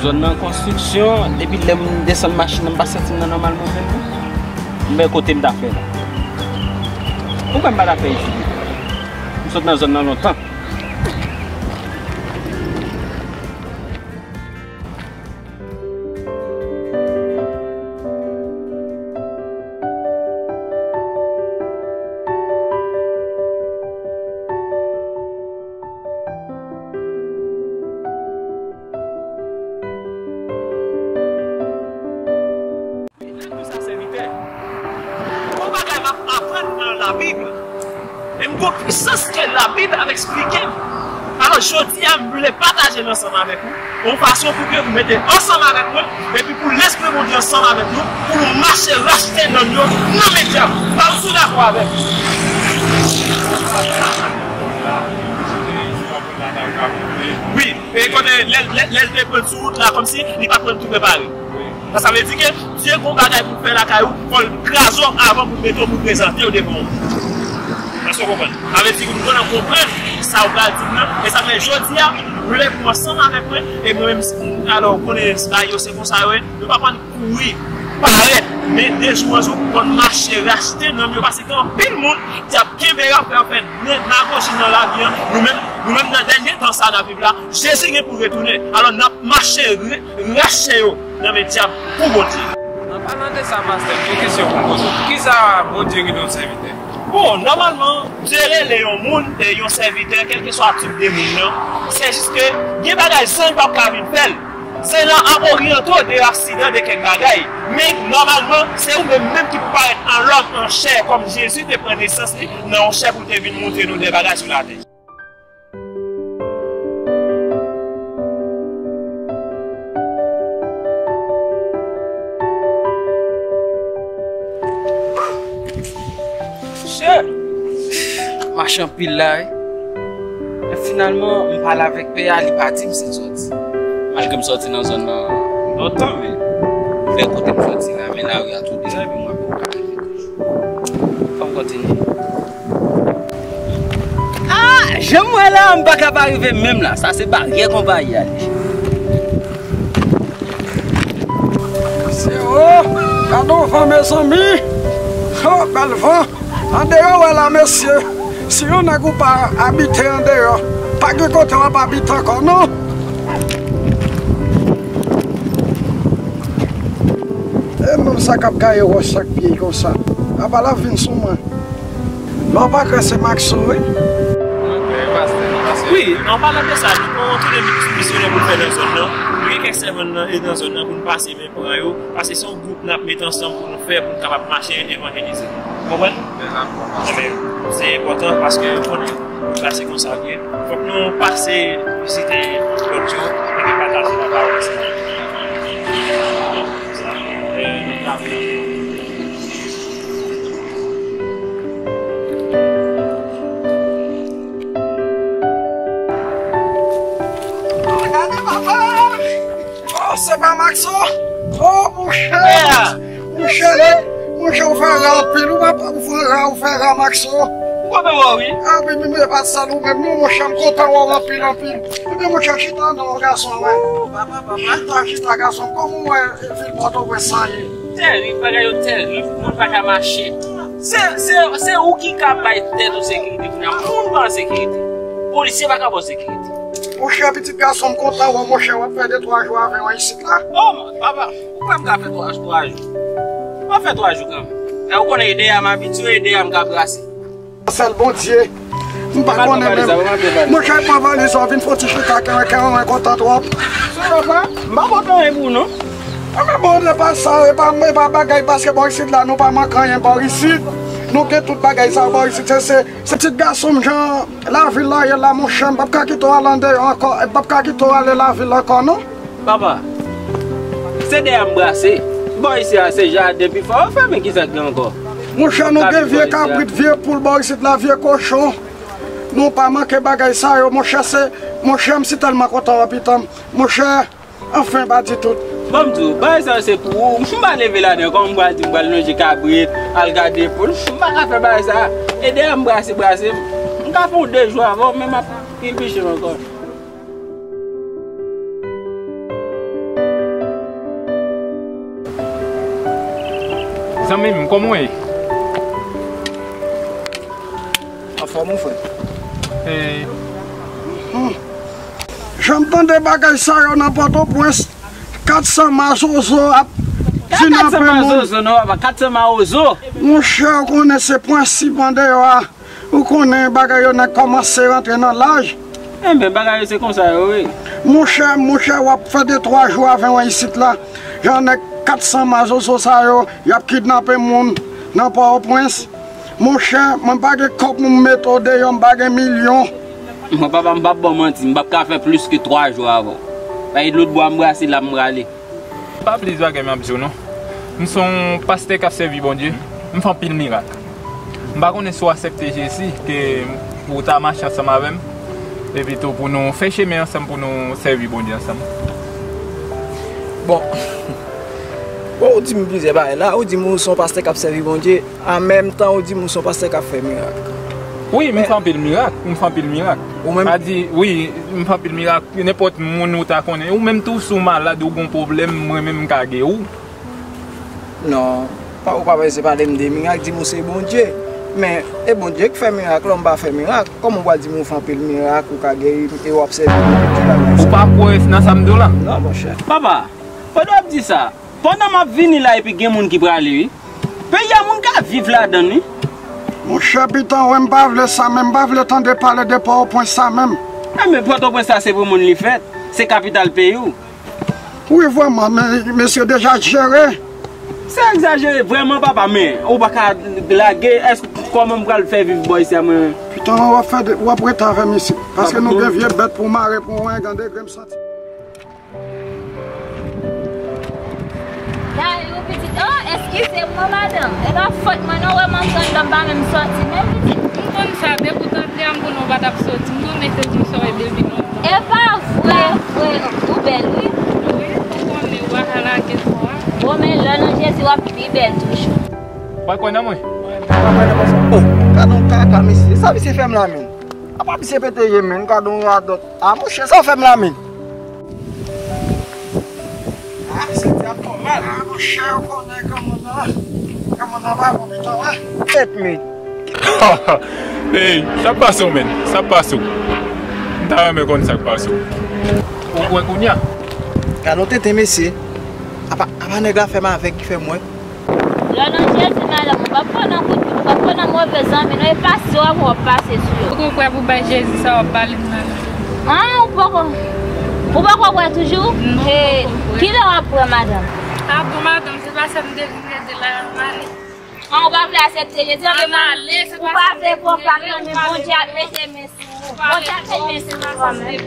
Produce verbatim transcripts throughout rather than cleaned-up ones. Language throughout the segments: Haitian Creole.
Zòn nan konstriksyon, depi lè m desann machin nan, m pa santi m nan nòmal mwen menm non. M wè kote m ta fè la. Ou kwè m pa ta fè isit? M sot nan zòn nan lontan. Gon bagay m ap aprann nan Labib. E m gon pwisans ke Labib ap eksplike m. Alò, jodi a, m vle pataje l ansanm avèk ou, yon fason pou ke ou mete ansanm avèk mwen, epi pou Lespri Bondye ansanm avèk nou, pou nou mache rachte nanm yo nan men dyab. Pa m sou dakò avèk ou. Wi, e kote lè, lè, lè l te pran sou wout la, kòmsi li pa t pran tou prepare. Sa, sa vle di ke Dye gon bagay pou l fè lakay ou, fò l kraze w avan pou l mete w, pou l prezante w devan w. Èske w konprann? Sa vle di ke nou konn konprann sa w pral di m nan, e sa fè jodi a, m vle pou w ansanm avèk mwen, e mwen menm, alò, ou konnen bagay yo se konsa yo ye, nou pa konn kouri, parèt, men de jou an jou, konn mache, rachte nanm yo, paske gen anpil moun dyab kenbe yo, ap fè yo fè nèg magoji nan lavi an. Nou menm, nou menm nan dènye tan sa n ap viv la, Jezi gen pou retounen. Alò, n ap mache, re-, rache yo nan men dyab pou Bondye. An palan de sa, pastè, m gen kesyon pou m poze w. Poukisa Bondye rele yon sèvitè? Bon, nòmalman, Dye rele yon moun, e, yon sèvitè, kèlkeswa tip de moun nan, se jis ke gen bagay zanj p ap ka vin fè l. Zanj lan ap oryante w de aksidan, de kèk bagay. Men, nòmalman, se ou menm menm ki pou parèt an lòm, an chè, kòm Jezi te pran nesans li nan yon chè pou te vin montre nou de bagay sou latè. Monchè, mache anpil la, wi. Men finalman, m pale avèk pè a, li pa di m si l sòti. Malgre m sòti nan zòn nan lontan, men vè kote m sòti la, men lari a tou deja, epi mwen poko ka rive toujou. Fò m kontinye. Ah, jan m wè la, m pa ka pa rive menm la. Sa se baryè konpayi a li. Mesye, oh, gade yon van, mezanmi. Oh, bèl van. Andeyò wè la, mesye. Si yon nèg ou pa abite andeyò, pa gen kote w ap abite ankò, non. E moun sa k ap gaye wòch ak pye konsa. Apa l ap vin sou mwen. Non, pa kwè se Maxo, wi. Wi, an palan de sa, nou gon tounen misyonè pou fè nan zòn nan. Nou gen kèk sèvant nan, e nan zòn nan pou nou pase men pran yo, paske se yon gwoup n ap met ansanm pou nou fè, pou nou kapab mache evanjelize. Ou konprann? Enben, se enpòtan paske ou konnen, sa se konsa l ye. Fòk nou pase vizite lòt yo, epi pataje lapawòl ansanm. Gade papa! Oh, se pa Maxo! Oh, monchè! Monchè, monchè, ou fè ra anpil, ou pa, ou fè ra, ou fè ra, Maxo. Ou konprann mwen, wi. Ah, men, men, men, pa sal ou menm, non, monchè, m kontan wè w anpil, anpil. Ebyen, monchè, chita non, gason mwen. Oh, papa, papa. Chita, chita, gason. Kòman w wè, e, vil Pòtoprens sa ye? Tèrib, bagay yo tèrib, moun pa ka mache. Se, se, se ou ki ka bay tèt ou sekirite kounye a. Moun pa an sekirite. Polisye pa ka ba w sekirite. Monchè, pitit gason m kontan wè w, monchè, w ap fè de twa jou avè w isit la. Oh, papa, ou kwè m ka fè twa, twa jou? M ap fè twa jou kanmenm. E ou konnen ede a m abitye, ede a m ka brase. Sèl Bondye. M pa konnen menm. Monchè, pran valiz ou, vin fè yon ti chita, kè, kè, mwen kontan twòp. Papa, m pa pote anyen pou ou, non. A, men bon, e pa sa, e pa, e pa bagay, paske bò isit la, nou pa manke anyen bò isit. Nou gen tout bagay sa bò isit. Se, se, se pitit gason m, jan lavil la ye la, monchè, m p ap ka kite w ale andeyò ankò, m p ap ka kite w ale lavil ankò, non. Papa, se dèyè m brase. Bò isi a, se jaden pifò. Ou fèmen, kisa k gen ankò? Monchè, nou gen vye kabrit, vye poul bò isit la, vye kochon. Nou pa manke bagay sa yo, monchè, se, monchè, m si tèlman kontan wè pitan m. Monchè, anfen, pa di tout. Ban m di w, bagay sa yo se pou ou. M pa leve ladan, kòman m pral di m pral lonje kabrit, al gade poul? M pa ka fè bagay sa. E dèyè m brase, brase. M ka fè yon de jou avè w, men m ap pi biche m ankò. Zanmi m, kòman w ye? Anfòm, mon frè. Eh. Hmm. Jan m tande bagay sa yo nan Pòtoprens, kat san mazozo ap kidnape moun. Kat san mazozo, non, papa, kat san mawozo. Monchè, ou konnen se prensip andeyò a. Ou konnen bagay yo nèk kòmanse rantre nan laj. Enben, bagay yo se konsa yo ye. Monchè, monchè, w ap fè de twa jou avè w isit la. Jan nèk kat san mazozo sa yo, y ap kidnape moun nan Pòtoprens. Monchè, mwen pa gen kòb pou m mete w deyò, m pa gen milyon. Mwen, papa, m p ap ba w manti, m p ap ka fè plis ke twa jou avè w. Bay lòt bwa m brase la, m prale. Pa bliye bagay m ap di w non. M se yon pastè k ap sèvi Bondye. M fè anpil mirak. M pa konnen si w aksepte Jezi ke ou ta mache ansanm avè m. Epi tou pou nou fè chemen ansanm, pou nou sèvi Bondye ansanm. Bon. Bon, ou di m plizyè bagay la. Ou di m ou se yon pastè k ap sèvi Bondye. An menm tan, ou di m ou se yon pastè k ap fè mirak. Wi, m fè anpil mirak. M fè anpil mirak. Ou menm? A di, wi, m fè anpil mirak. Nenpòt moun ou ta konnen. Ou menm tou, si w malad, ou gen yon pwoblèm, mwen menm m ka geri w. Non, pa, ou pa bezwen pale m de mirak, di m ou se Bondye. Men, e Bondye k fè mirak la, m pa fè mirak. Kòman ou pral di m ou fè anpil mirak, ou ka geri, e w ap sèvi Bondye la? Ou pa kwè nan sa m di w la? Non, monchè. Papa, pandan w ap di sa, pandan m ap vini la epi gen moun ki prale, wi. Peyi a moun ka viv ladan l, wi. Monchè, pitan, wè, m pa vle sa menm, m pa vle tande pale de Pòtoprens sa menm. Enben, Pòtoprens sa se pou moun li fèt, se kapital peyi w. Wi, vrèman, men mesye deja jere. Se egzajere vrèman, papa, men ou pa ka lage, èske kòman m pral fè viv bò isi a, mwen? Pitan, w ap fè de, w ap rete avè m isi, paske nou gen vye bèt pou mare pou w, gade grenn m santi. Dayou, pitit, oh, eskize mwen, madanm. E pa fòt mwen, non, wè m antre anndan, m pa menm sòti, non, pitit. M konn sa, depi w t antre a, m konnen w pa t ap sòti. M konnen se di m sa w wè depi lontan. E pa vre, vre, ou bèl, wi. Wi, ou konnen, ou pa ka lage twò a. Bon, men lè nan Jezi, w ap pi bèl toujou. Ou pa kwè nan mwen? Oh, gad on kaka, mesye. Sa misye fè m la, menm? Apa misye pete je, menm? Gad on radòt. Ah, monchè, sa w fè m la, menm? Ah, misye di ap fè w mal. Ah, monchè, ou konnen kòman nan. Kòman nan pa bon, pitan, wè. Tèt, menm. Hey, sa pase w, menm. Sa pase w. M ta renmen konn sa k pase w. Ou kwè kounye a? Gad on tenten, mesye. Apa, apa nèg la fè m avèg ki fè m wè. Lè nan Jezi, madanm, ou p ap pran nan kout pit, ou p ap pran nan move zanmi, non, e pase w ap wè w ap pase sou yo. Ou poko prè pou bay Jezi sa w ap pale m nan la? An, ou poko, ou poko prè toujou? Non, m poko prè. Kilè w ap prè, madanm? A bon, madanm, se pa sa m te vin rete la, m ale. An, ou pa vle aksepte Jezi? An, m ale, se pa sa m te vin rete. Ou pa vle konpa, men Bondye ap mete men sou ou. Bondye ap mete men sou ou kanmenm.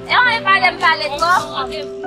E ann pale, m pale twòp.